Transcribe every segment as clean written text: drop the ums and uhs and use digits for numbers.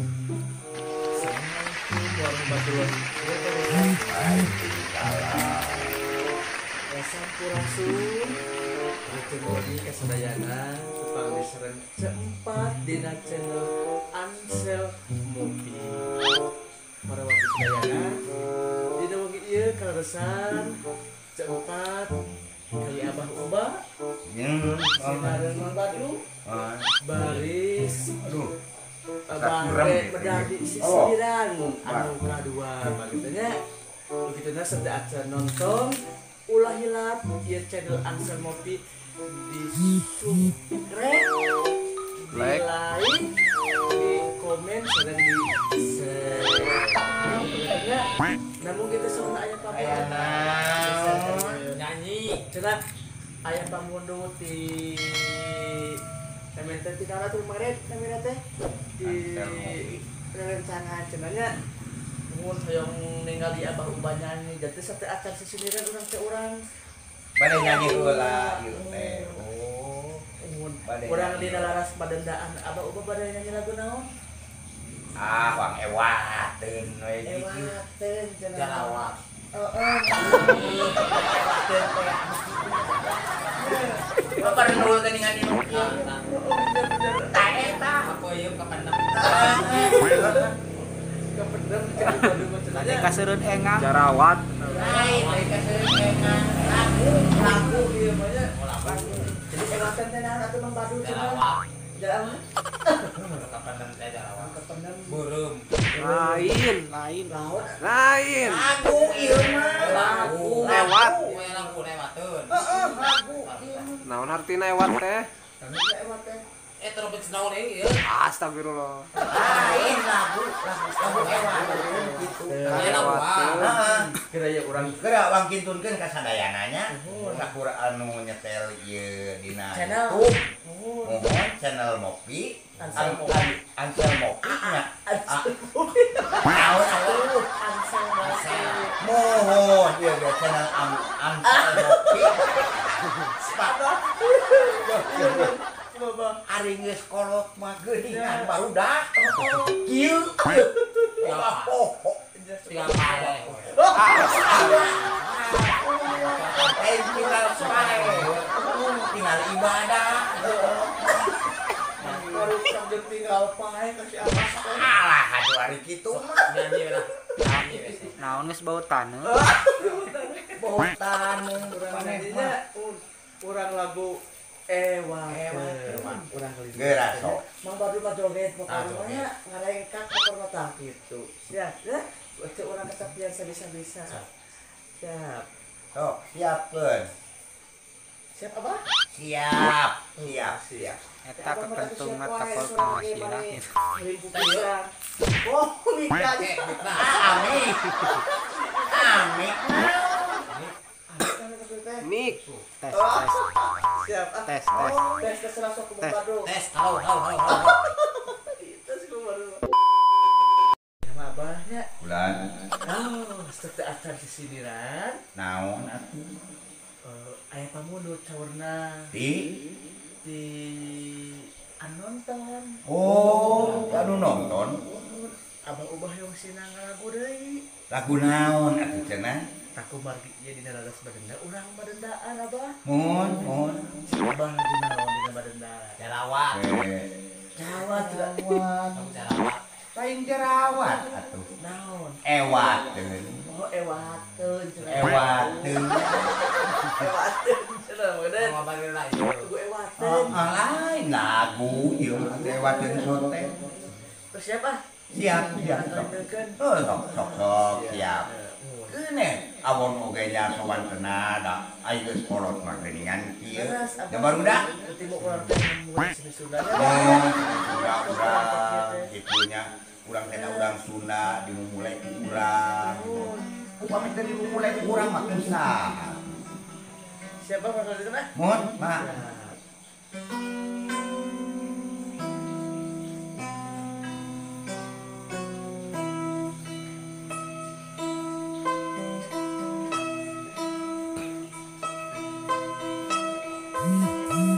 Assalamualaikum warahmatullahi wabarakatuh. Sampurasun. Ketemu kasadayana tepang di sareng ceempat dina channel Ansel Movie. Para wargi sadayana, dina wengi ieu kaleresan ceempat kali Abah Uba. Sareng Mang Badru. Baris aduh bare medadi sisiran anu kadua bagitanya. Begitunya serta acara nonton ulah hilap ieu channel Ansel Movie di subscribe, di like, di komen, dan di share. Namun kita sauna aya pamundu nyanyi cenah aya pamundu ti namina teh kana tuh kemarin namina teh di rerencangan cenahnya mun hoyong ningali Abah Uba nyanyi jadi sate acan sisiniran urang teh urang bade nyanyi heula ieu teh. Oh, mun urang dina laras padendaan Abah Uba bade nyanyi lagu naon? Ah, wang ewateun we gitu. Ewateun cenah. Jarawat. Heeh. Ewateun teh. Bapak nurul geuningan di nu kieu. Tah eta apa ieu kapendem. Kapendem cenah Badung cenah. Kaseureuh engang. Jarawat. Lain dari kaseureuh engang. Lagu, lagu ieu mah nya. Jadi ewateun teh naon atuh Mang Badung cenah? Jarawat. Jarawat. Kapendem teh jarawat. Kapendem. Beureum. Lain, lain. Lain. Lagu ieu mah. Lagu. Lewat. Lagu lewateun. Heeh, lagu. Naon artina ewat teh? Ewat teh. Terobet naon ieu? Astagfirullah. Lain lagu, lagu ewateun kitu. Heeh. Kira ya urang geura wangkintunkeun ka sadayana nya. Sakura anu nyetel ieu dina YouTube. Mohon channel Mopi, Ansel Mopi nya. Naon atuh? Ansel Mopi. Mohon ieu ge channel Ansel Mopi. Ari geus kolot mah geuningan barudak. Kieu. Poho. Tinggal pae. Tinggal pae. Tinggal ibadah. Baru sambil tinggal pae kasih apa? Alah, aduh ari kitu mah. Nyanyi lah. Naon geus bau taneuh. Bau taneuh urang nyanyinya urang lagu ewateun. Urang kali. Geura sok. Mang Badru mah joget pokoknya nya ngarengkak ka tah kitu. Siap ya. Cek urang kecapian sabisa-bisa. Siap. Sok, siapkeun. Siap apa? Siap, siap, siap. Eta kepentung mah tapal penghasilan. Oh, nikah. Amik. Amik. Mik. Tes, tes. Siap. Tes, tes. Tes tes langsung ke Badru. Tes, halo, halo, halo. Tes ke Badru. Nama abahnya. Bulan. Oh, serta acan sisiniran. Naon atuh? Aya pamundu caurna di anu nonton. Oh, anu nonton. Abah Ubah yang sinang lagu deui. Lagu naon atuh cenah? Taku margi ieu dina laras badenda urang badendaan abah. Mohon, mohon. Abah lagu naon dina badenda? Jarawat. Jarawat, jarawat. Jarawat. Lain jerawat atuh. Naon? Ewateun. Oh, ewateun cenah. Ewateun. Ewateun cenah meureun. Lagu ewateun. Lain lagu ieu ewateun sote. Terus siap ah? Siap, siap. Oh, sok sok sok siap. Keune awon oge nya sowan cenah da ai geus kolot mah geuningan kieu. Da barudak teu urang teh mun seni Sunda. Oh, urang kitu nya. Urang teh urang Sunda dimumule ku urang. Upami teh dimumule ku urang mah teu sah. Siap Bang maksudna mah? Mohon, mah.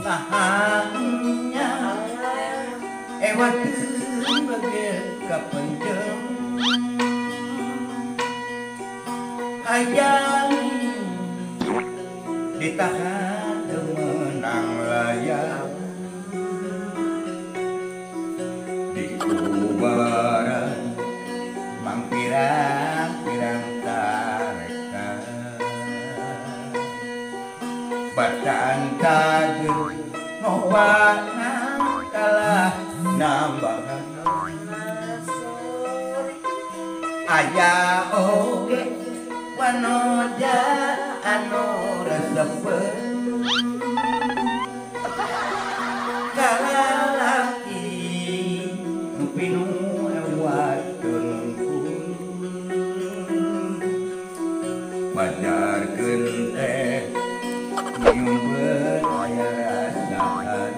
Lahannya ewateun bagekan Kapenjem hayang ditahan teu meunang layar di kubaran mangpirang-pirang tarekat bacaan kaget ngobana kalah nambahan aya oge wanoja anu resepeun kalalaki nu pinuh ewateun pajarkeun teh nyumber aya rasaan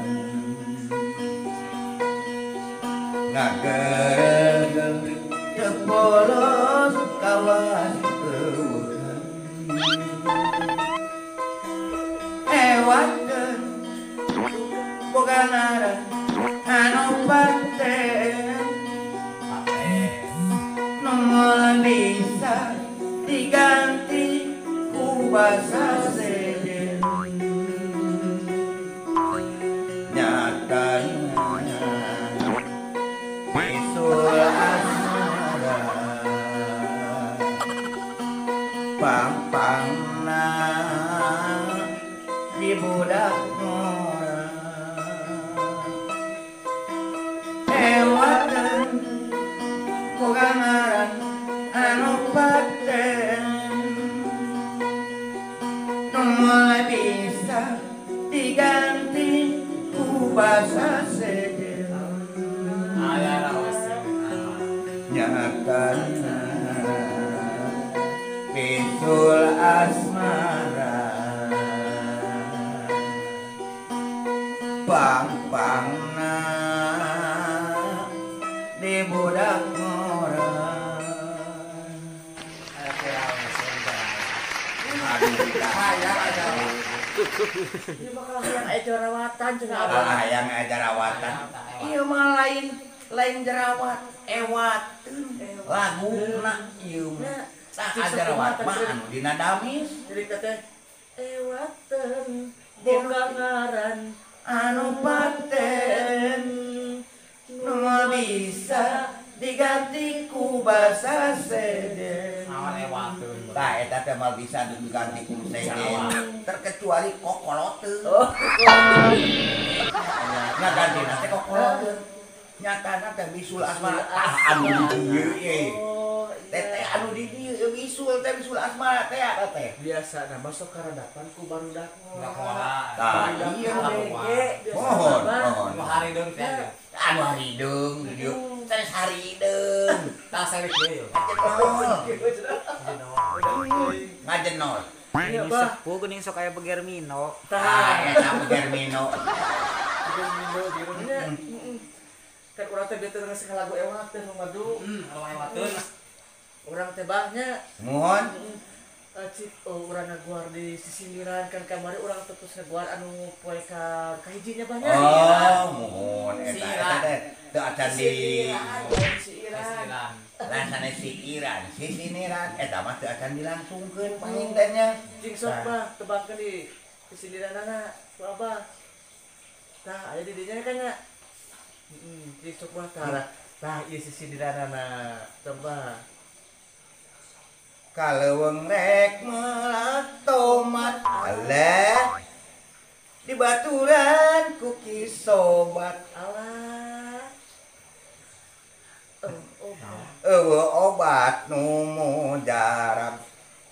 ngageregel teu polos kawas eueuhan ewateun boga ngaran anu paten nu moal bisa diganti ku basa sejen nyatana bisul asmara pangpangna di budak ngora ewateun boga ngaran anu paten nu moal bisa diganti ku basa sejen nyatana bisul asmara pangpangna di budak ngora. Ieu mah hayang aya jerawatan cenah abah. Hayang aya jerawatan. Ieu mah lain jerawat, ewateun laguna ieu mah. Tah jerawat mah anu dina damis. Jadi teh ewateun boga ngaran anu paten nu moal bisa diganti ku basa sejen. Tah eta teh moal bisa diganti ku sejen terkecuali kokoloteun. Ngagantina teh kokoloteun. Nyatana teh bisul asmara tah anu di dieu ye. Teteh anu di dieu bisul teh bisul asmara teh eta teh. Biasana mah sok karadapan ku barudak ngora. Tah iya mohon mohon. Nu harideung teh. Anu harideung di dieu. Sanes harideung. Tah sarik deui. Ngajenol. Ini sepuh geuning sok aya begermino. Tah eta begermino. Begermino diruna. Kan urang teh beuteung geus lagu ewateun madu. Kalau ewateun urang teh bahnya. Mohon. Cik urang ngaguar di sisindiran kan kamari urang teh terus ngaguar anu poe ka kahijinya bahnya. Oh, mohon eta eta teh teu acan di si Iran. Lah sanes si Iran, sisiniran eta mah teu acan dilangsungkeun paling teh nya. Cing sok bah tebangkeun di sisindiranana ku abah. Tah aya di dinya kan nya. Heeh, cik sok bah tah. Tah ieu sisindiranana tebak. Kaleuweung rek melak tomat alah di baturan ku ki sobat alah eueuh obat nu mujarab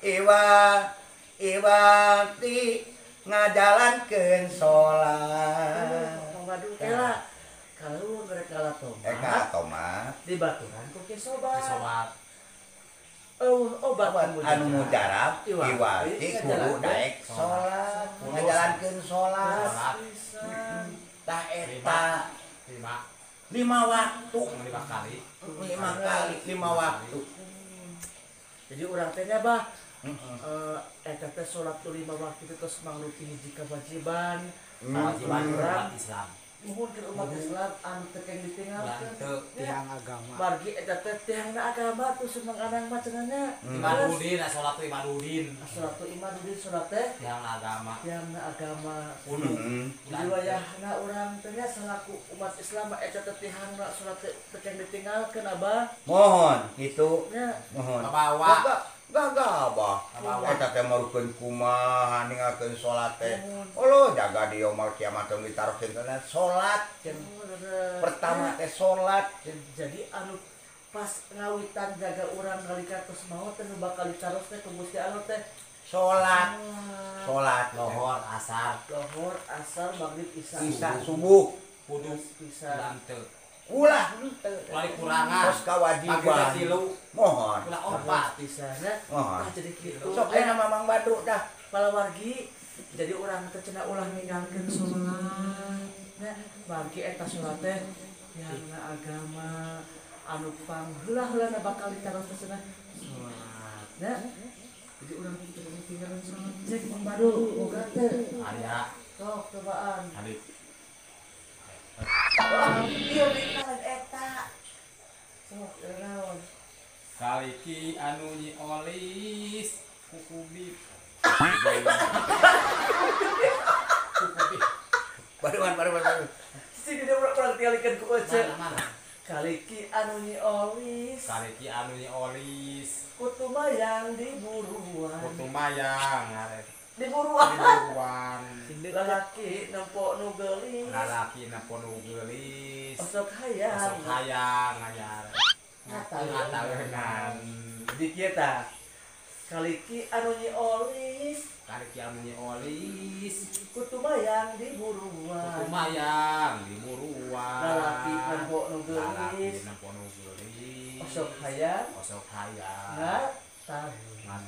iwa iwati ngajalankeun salat. Waduh kela kaleuweung rek kalah tomat tomat di baturan ku ki sobat. Obat anu mujarab iwati kudu daek salat ngajalankeun salat. Tah eta lima waktu lima kali lima waktu. Jadi urang teh nya bah eta teh salat tu lima waktu teh tos manglupi hiji kewajiban kewajiban umat Islam. Muhun ke umat Islam anu teu keng ditinggalkeun. Tiang agama. Margi eta teh tiangna agama tuh seneng anang mah cenah nya. Imadudin, salat Imadudin. Salat Imadudin salat teh tiang agama. Tiangna agama. Kudu. Jadi wayahna urang teh nya salaku umat Islam eta teh tiangna salat teh teu keng ditinggalkeun Abah. Mohon kitu. Mohon. Kabawa. Gagah abah. Eta teh marukeun kumaha ninggalkeun salat teh. Olo jaga di yaumul kiamat tong ditarokeun kana salat. Pertama teh salat. Jadi anu pas ngawitan jaga urang nalika tos maot teh nu bakal ditaros teh ku Gusti Allah teh salat. Salat lohor, asar, lohor, asar, maghrib, isya, isya, subuh. Kudu pisan. Ulah henteu. Ulah dikurangan. Tos kawajiban. Mohon. Ulah opat pisannya. Mohon. Tah jadi kitu. Sok aya Mamang Badru dah. Palawargi jadi urang teh cenah ulah ninggalkeun salat. Nya margi eta salat teh tiangna agama anu pangheula-heulana bakal ditaros teh cenah salat. Nya jadi urang teh tinggalkeun salat. Cek Mang Badru boga teh. Aya. Sok cobaan. Adi. Iya lain eta. Sok naon. Kaliki anu nyi olis kukubit. Kukubit. Baruan. Si dia urang tinggalikeun ku Ece. Kaliki anu nyi olis. Kaliki anu nyi olis. Kutumayang diburuan. Kutumayang arek. Diburuan. Diburuan. Lalaki nempo nu geulis. Lalaki nempo nu geulis. Osok hayang. Osok hayang anyar. Ngataeunan. Jadi kieu tah. Kaliki anu nyi olis. Kaliki anu nyi olis. Kutumayang diburuan. Kutumayang diburuan. Lalaki nempo nu geulis. Lalaki nempo nu geulis. Osok hayang. Osok hayang. Ngataeunan.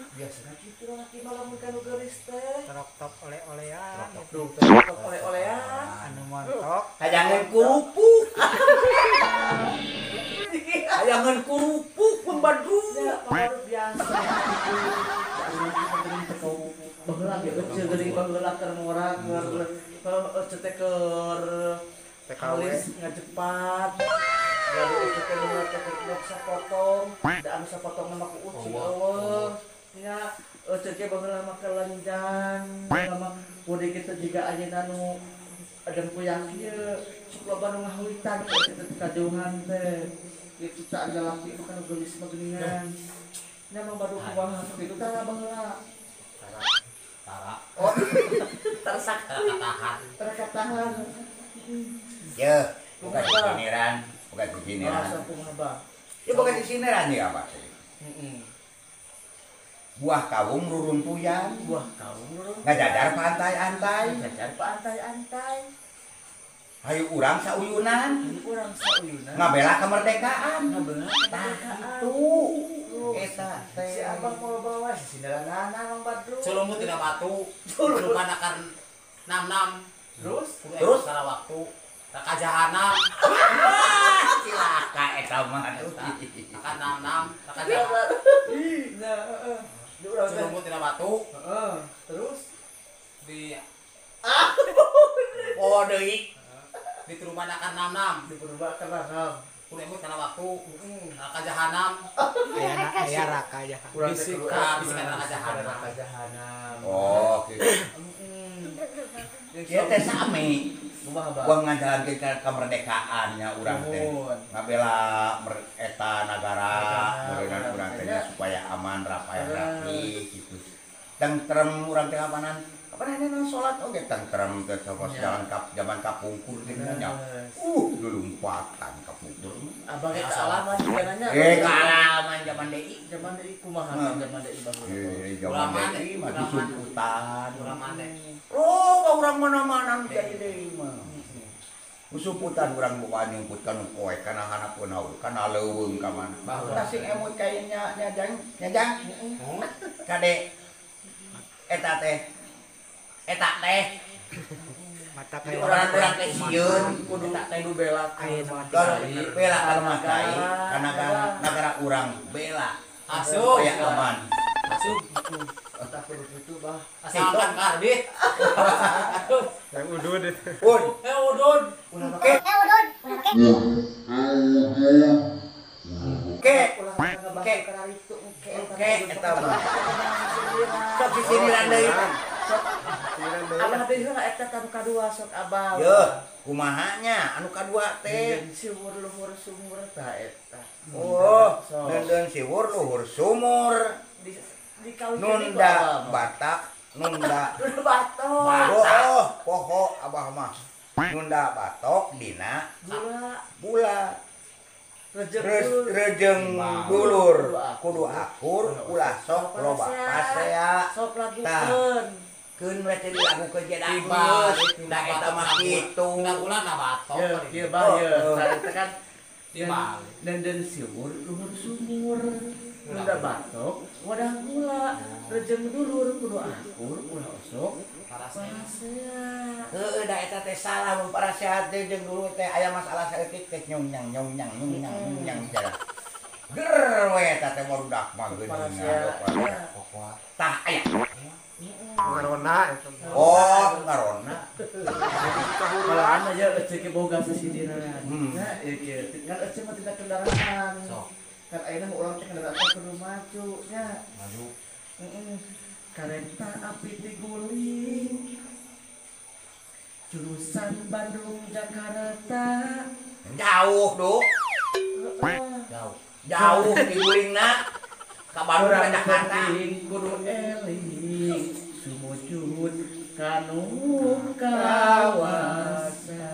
Biasanya gitu laki malah mun kanu geulis teh. Trok-trok oleh-olean. Trok-trok oleh-olean. Anu montok. Hayangan kerupuk. Hayangan kerupuk Mang Badru. Ya, baru biasa. Baheula ge euceun geuning baheula keur ngora keur euceun teh keur TKW ngajepat. Lalu euceun teh baheula teh keur sapotong, da anu sapotong mah ku uci eueuh. Nya euceun ge baheula mah kelenjang, baheula mah kudu kitu jiga ayeuna nu dengkuyang kieu, sok loba nu ngahuitan euceun teh kajauhan teh. Kitu tah lalaki mah kana geulis mah geuningan. Nya Mang Badru kumaha sok kitu tah baheula. Tara. Oh, tersak katahan. Terkatahan. Ye, bukan disiniran, bukan disiniran. Ya bukan disiniran ya, Pak. Heeh. Buah kawung ruruntuyan, buah kawung ruruntuyan. Ngajajar pantai-antai, ngajajar pantai-antai. Hayu urang sauyunan, hayu urang sauyunan. Ngabela kemerdekaan, ngabela kemerdekaan. Tuh. Eta teh si abang mau bawa si sindaranana Mang Badru. Culumut tina batu, culupanakan 66. Terus terus salah waktu. Raka jahanam. Cilaka eta mah. Raka 66, raka jahanam. Nah, heeh. Culumut tina batu. Heeh. Terus di oh deui. Diturubanakan 66. Diturubanakan 66. Kudu emut kana waktu. Raka jahanam. Aya raka jahanam. Bisika raka jahanam. Raka jahanam. Oh, kitu. Ieu teh sami. Buang ngajalankeun kemerdekaannya urang teh. Ngabela eta nagara, meureunnan urang teh supaya aman, rapi, rapi gitu. Tentrem urang teh kapanan. Kapanan salat oge tentrem teh sapos jalan kap zaman kapungkur teh nya. Lulumpatan kapungkur. Abang ge kaalaman jigananya. Kaalaman zaman DI. Zaman DI kumaha zaman DI baheula. Zaman DI mah disumputan. Urang mana? Oh, urang mana-mana nu jadi deui mah. Usumputan urang bukan nyumput kana poe kana hanapun haul kana leuweung ka mana. Tah sing emut ka nya nyajang nyajang. Kade eta teh. Eta teh. Mata kaya orang-orang teh sieun kudu kudu bela bela ka kai kana nagara urang bela asup supaya aman. Asup. Tah kudu kitu bah. Asalkan karbit. Yang udud itu. Un. Udud. Ke. Udud. Ke. Ke. Ke eta mah. Sok sisiriran deui. Sok. Abah teh heula eta anu kadua sok abah. Yeuh, kumaha nya anu kadua teh? Siwur luhur sumur tah eta. Oh, neundeun siwur luhur sumur. Nunda batak, nunda batok. Oh, poho abah mah. Nunda batok dina bula. Rejeng dulur kudu akur ulah sok loba pasea. Sok lagukeun. Keun we teh dilagukeun ge da da eta mah kitu. Nunda ulah na batok. Ieu bah ieu. Sarita kan neundeun siwur luhur sumur. Nunda batok wadah gula rejeng dulur kudu akur ulah osok parasea. Heueuh da eta teh salah mun parasea teh jeung dulur teh aya masalah saeutik teh nyong nyang nyong nyang nyong nyang nyong nyang cara. Ger we eta teh barudak mah geuning. Tah aya. Ngarona eta. Oh, ngarona. Malahan aja ece ge boga sasiniran. Nya ieu kieu. Ngan ece mah tina kendaraan. Sok. Kan ayeuna urang teh kendaraan kudu maju nya. Maju. Heeh. Kareta api diguling. Jurusan Bandung Jakarta. Jauh, Du. Jauh. Jauh digulingna. Ka Bandung ka Jakarta. Kudu eling sumujud kanu kawasa.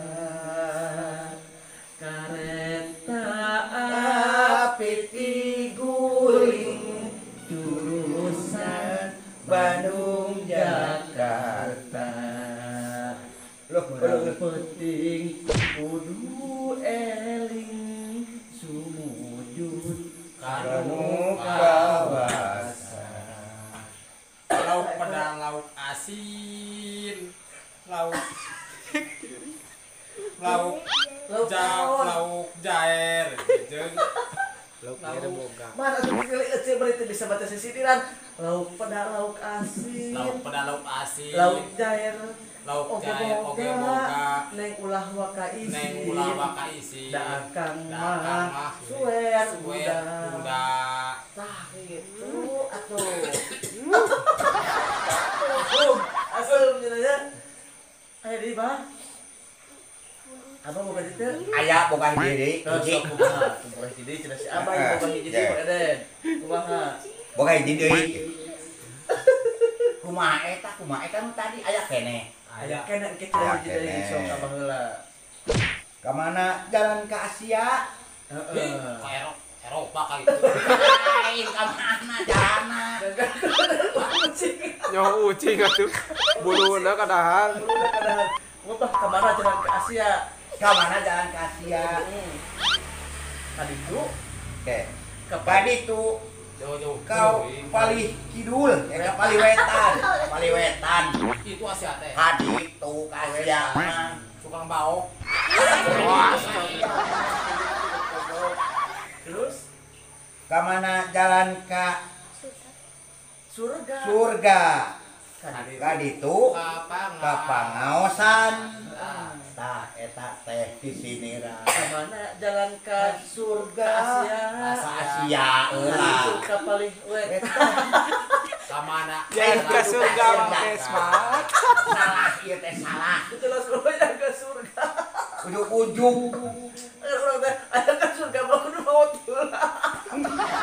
Kareta api diguling jurusan Bandung Jakarta. Loh, penting kudu eling sumujud kanu kawasa. Lauk pedang, lauk asin, lauk lauk lauk lauk jair jeung lauk jair boga. Mana atuh kali ece bari teu bisa baca sisiriran. Lauk pedang, lauk asin. Lauk pedang, lauk asin. Lauk jair. Lauk jair oge boga. Neng ulah waka isi. Neng ulah waka isi. Da akang mah suwer budak. Tah kitu atuh. Asum, asum cenah. Aya deui bah. Abah boga hiji teu? Aya boga hiji deui. Sok kumaha? Boga hiji deui cenah si Abah boga hiji deui Pak Eden. Kumaha? Boga hiji deui. Kumaha eta? Kumaha eta nu tadi aya keneh. Aya keneh engke cenah hiji deui sok abah heula. Ka mana jalan ke Asia? Heeh. Ka Eropa ka itu. Lain ka mana jalanna? Nyoh ucing atuh. Buluna kadahar. Buluna kadahar. Ngupah ka mana jalan ke Asia? Ka mana jalan ke Asia? Ka ditu? Oke. Ka ditu. Jauh-jauh. Kau palih kidul, ya ka palih wetan, palih wetan. Itu Asia teh. Ka ditu ka Asia mah. Tukang baok. Terus ka mana jalan ka surga? Surga. Ka ditu ka pangaosan. Tah eta teh sisiniran. Ka mana jalan ka surga? Asia. Asia heula. Ka palih wetan. Ka mana? Jalan ke surga make semangat. Salah ieu teh salah. Itu langsung jalan ke surga. Ujug-ujug. Urang teh aya ka surga mah kudu maot heula.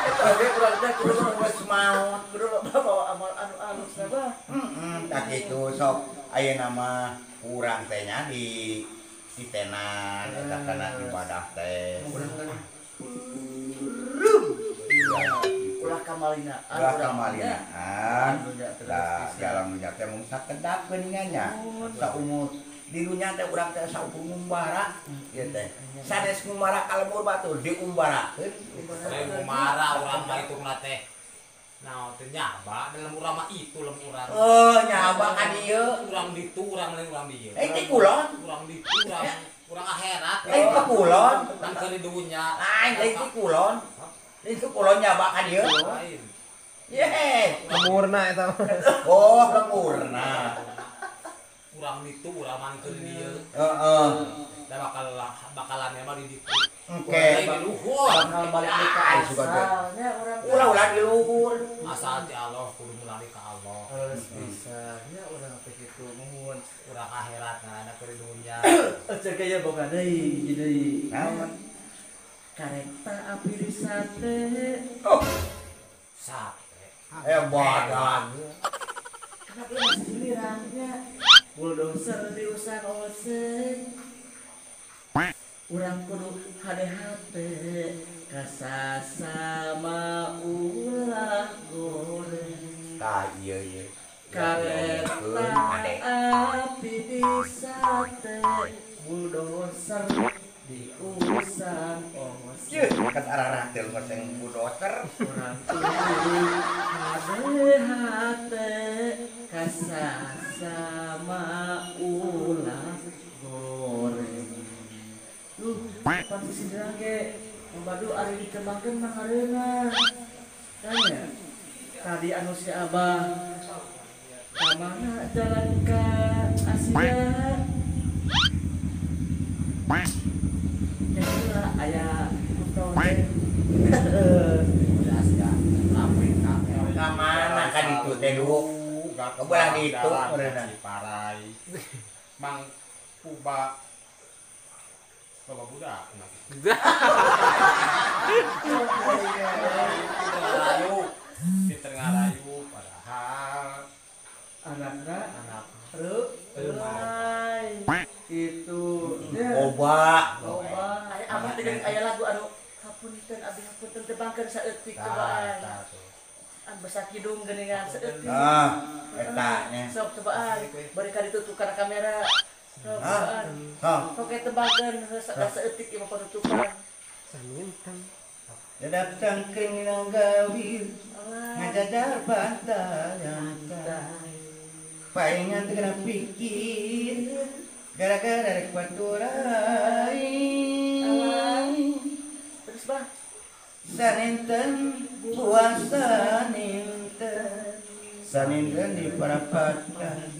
Eta ge urang teh kudu geus maot. Kudu bawa amal anu alus bah. Heeh, tah kitu sok ayeuna mah urang teh nya di titenan eta kana ibadah teh. Urang kan ulah kamalinaan. Ulah kamalinaan. Da dalam dunya teh mung sakedap geuningan nya. Saumur di dunya teh urang teh saukur ngumbara ieu teh. Sanes ngumbara ka lembur batur diumbarakeun. Lain ngumbara urang mah hitungna teh. Naon teh nyaba dalam urang mah itu lem urang. Oh, nyaba ka dieu. Urang ditu, urang lain urang dieu. Eh ti kulon. Urang ditu, urang akhirat. Lain ti kulon. Kan keur di dunya. Lain lain ti kulon. Lain ti kulon nyaba ka dieu. Lain. Ye, lemurna eta. Oh, lemurna. Urang ditu urang mangkeun dieu. Heeh. Da bakalan mah di ditu. Engke di luhur. Bakal balik deui ka asalnya urang. Ulah-ulah di luhur. Asal ti Allah kudu mulai ka Allah. Harus bisa nya urang teh kitu muhun. Urang akhirat ngaranna keur dunya. Cek aya boga deui deui. Naon? Kareta api di sate. Oh. Sate. Badan. Kenapa masih gilirannya? Bulldozer diusang oseng. Urang kudu HD kasasama ulah goreng. Tah ieu ieu. Kareta api di sate, bulldozer diusang oseng. Kan arah-arah teh ngoseng bulldozer. Urang kudu HD kasasama ulah goreng. Duh, pan sisindiran ge mabadu ari ditembangkeun mah kareuna. Tanya. Tadi anu si Abah ka mana jalan ka Asia? Ya aya kuto teh. Asia, Afrika. Ka mana ka ditu teh du? Kebelah ditu meureunna. Ciparai. Mang Kuba loba budak. Ngarayu, pinter ngarayu padahal anakna anak reuy itu loba. Loba. Aya abah teh aya lagu anu hapunten abdi hapunten tebangkeun saeutik cobaan. An basa kidung geuningan saeutik. Ah, eta nya. Sok cobaan bari ka ditutup kana kamera. Cobaan. Sok tebangkeun saeutik ieu mah panutupan. Saninten. Datang ke Minanggawi ngajajar bantal. Paingan teu pikir gara-gara rek baturai. Terus bah saninten puasa ninten saninten di parapatan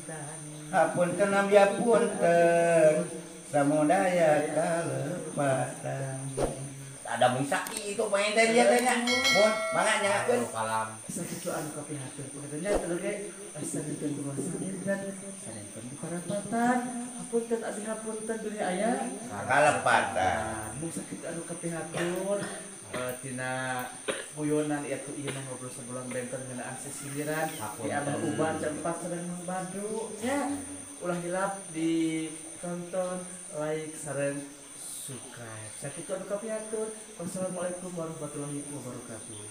hapunten abdi punten samudaya kalepatan. Ada musaki itu main teh dia teh nya. Mun mangga nyangakeun kalam. Sakitu anu kapihatur katanya terus ge saninten puasa ninten saninten di parapatan hapunten abdi hapunten bilih aya kalepatan. Mun sakitu anu kapihatur tina guyonan ieu tuh ieu mah ngobrol sebulan benten ngeunaan sisindiran di Abah Uban jam 4 sareng Mang Badru nya. Ulah hilap ditonton, like sareng subscribe. Sakitu anu kapihatur. Wassalamualaikum warahmatullahi wabarakatuh.